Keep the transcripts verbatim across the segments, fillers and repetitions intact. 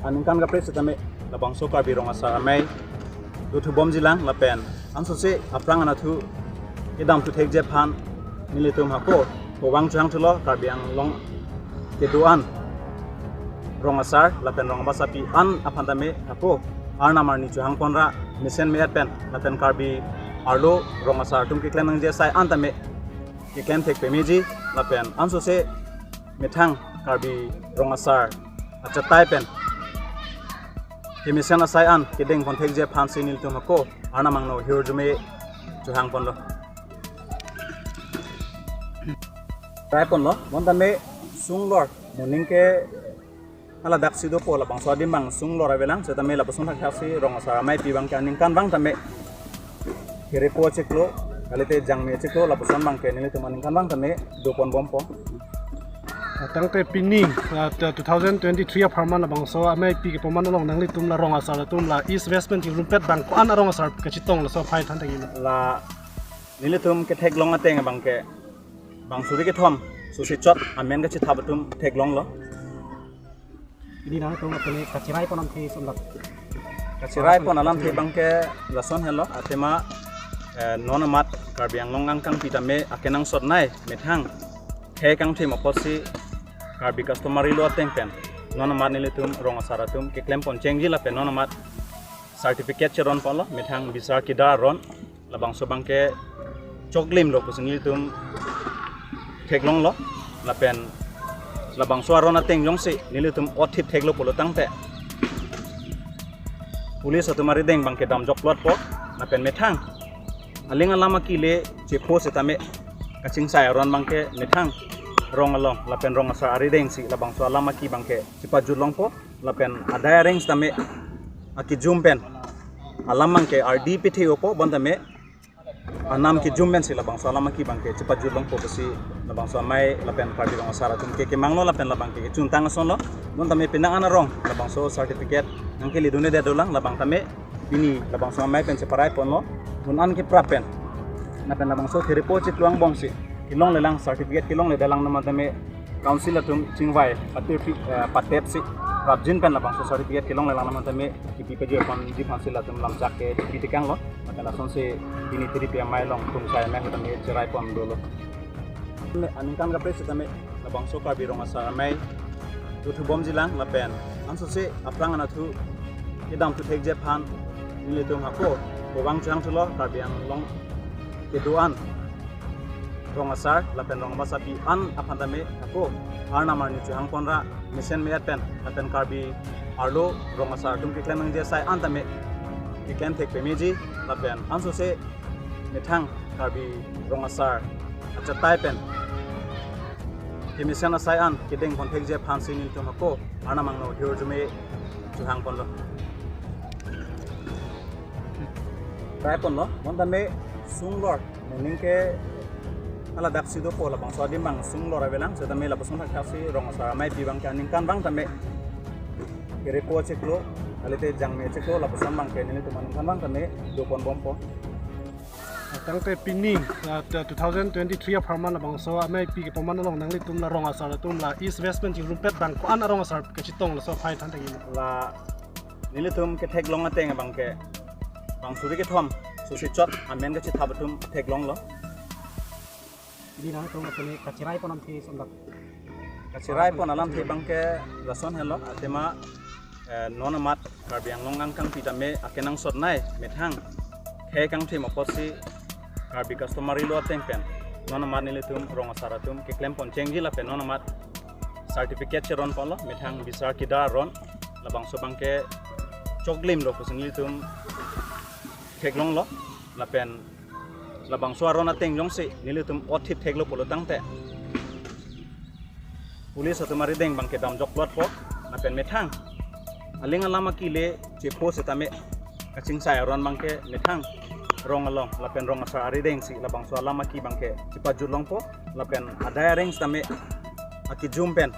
Aningkan kaprek setame labangso Karbi Rong Asar Amei dothubomjilang lapen ansose aphrang anatthu kedam thuthekji aphan nelitum hako kovang chohangthulo. Karbi Anglong kedo-an rong asar lapen rong abasapi an aphan tame hako Arnam arni chohangponra mesen me-et pen lapen Karbi arlo rong asar atum keklem nangji asai an tame keklem thek pemeji lapen ansose methang Karbi rong asar achatai pen kemesen asai an kedengpon thekji aphansi nelitum hako Arnam angno hirjume chohangponlo. Try ponlo, bonta me sunglor, moning ke hala daksi dopo labangso adim abang sunglor avelang, setame lapuson thakthaksi rong asar ameipi abangke aningkanvang tame kerepo chiklo, kalite jangmi chiklo, lapuson abangke nelitum aningkanvang tame doponbompo. Tangte pini, ah, ta two thousand twenty-three apharman labangso ameipi kepon man along nanglitum la rong asar atum la East West Phiromgol chingrumpet abang ko-an arong asar kachetong laso aphai than tangilo. La nelitum ketheklong ateng abangke bang suri kethom susi chot amen kachethap atum theklonglo. Pini nangtum apuni kachirai pon alamthe sumdak. Kachirai pon alamthe abangke lason helo, athema, eh, non amat Karbi Anglong angkangpi tame akenangsot nei methang khei kangthim apotsi Karbi customary law ateng pen non amat nelitum rong asar atum keklem pon chengji lapen non amat certificate cheron ponlo methang bisar kidar aron, labangso abangke choklimlo pusi nelitum theklonglo lapen labangso aron ateng jongsi nelitum othip theklo pulo tangte police atum arideng abangke damjok plotpo lapen methang aling alam akile chepho setame kachingsai aron abangke methang rong along lapen rong asar aridengsi labangso alam aki abangke chepajutlongpo lapen adai areng setame akijum pen alam abangke ardi pithe-opo, bonta me anam kijum pensi labangso alam aki abangke chepajutlongpo pusi labangso amei lapen Karbi rong asar atum ke kemanglo lapen labangke kechuntang asonlo. Bonta me penang an arong labangso certificate nangkeledunde dolang, labang tame pini labangso amei pen cheparai ponlo. Bon an keprap pen lapen labangso therepo chiklo angbongsi kelonglelang, certificate kelongle dolang, non amat tame council atum chingvai patir pi, eh, patepsi prapjin pen labangso certificate kelonglelang, non amat tame kipi pajir ponji aphansi latum lamchak ke kipi tekanglo. Lapen lasonsi pini tiri pi amei along tung sai amei tame cherai pon dolo. Aningkan kaprek setame labangso Karbi rong asar amei dothubomjilang lapen ansose aphrang anatthu kedam thuthekji aphan nelitum hako kovang chohangthulo. Karbi Anglong kedo-an rong asar lapen rong abasapi an aphan tame hako Arnam arni chohangponra mesen me-et pen lapen Karbi arlo rong asar atum keklem nangji asai an tame keklem thek pemeji lapen ansose methang Karbi rong asar achatai pen kemesen asai an kedengpon thekji aphansi nelitum hako Arnam angno hirjume chohangponlo. Try ponlo, bonta me sunglor, moning ke hala daksi dopo labangso adim abang sunglor avelang, setame lapuson thakthaksi rong asar ameipi abangke aningkanvang tame kerepo chiklo, kalite jangmi chiklo, lapuson abangke nelitum aningkanvang tame doponbompo. Tangte pini, ah, ta two thousand twenty-three apharman labangso ameipi kepon man along nanglitum la rong asar atum la East West Phiromgol chingrumpet abang ko-an arong asar kachetong laso aphai than tangilo. La nelitum ketheklong ateng abangke bang suri kethom susi chot amen kachethap atum theklonglo. Pini nangtum apuni kachirai pon alamthe sumdak. Kachirai pon alamthe abangke lason helo, athema, eh, non amat Karbi Anglong angkangpi tame akenangsot nei methang khei kangthim apotsi Karbi customary law ateng pen non amat nelitum rong asar atum keklem pon chengji lapen non amat certificate cheron ponlo methang bisar kidar aron, labangso abangke choklimlo pusi nelitum theklonglo lapen labangso aron ateng jongsi nelitum othip theklo pulo tangte police atum arideng abangke damjok plotpo lapen methang aling alam akile chepho setame kachingsai aron abangke methang rong along lapen rong asar aridengsi labangso alam aki abangke chepajutlongpo lapen adai areng setame akijum pen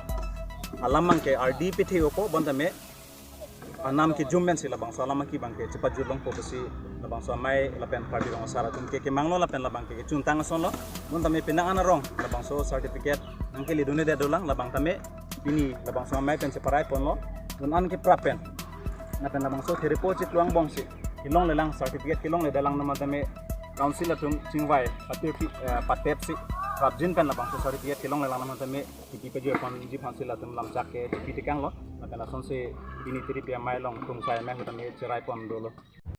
alam abangke ardi pithe-opo, bonta me anam kijum pensi labangso alam aki abangke chepajutlongpo pusi labangso amei lapen Karbi rong asar atum ke kemanglo lapen labangke kechuntang asonlo. Bonta me penang an arong labangso certificate nangkeledunde dolang, labang tame pini labangso amei pen cheparai ponlo. Dun an keprap pen, lapen labangso theripo chiklo angbong si kelongle lang, certificate kelongle dalang atum tame council atum chingvai pati, eh, patep si prapjin pen labangso certificate kelongle lang atum tame kipi pajir pon ji aphan si latum lamchak ke kipi tekanglo. Lapen lasonsi pini tiri pi amei along Krungsai Amei ahut tame cherai pon dolo.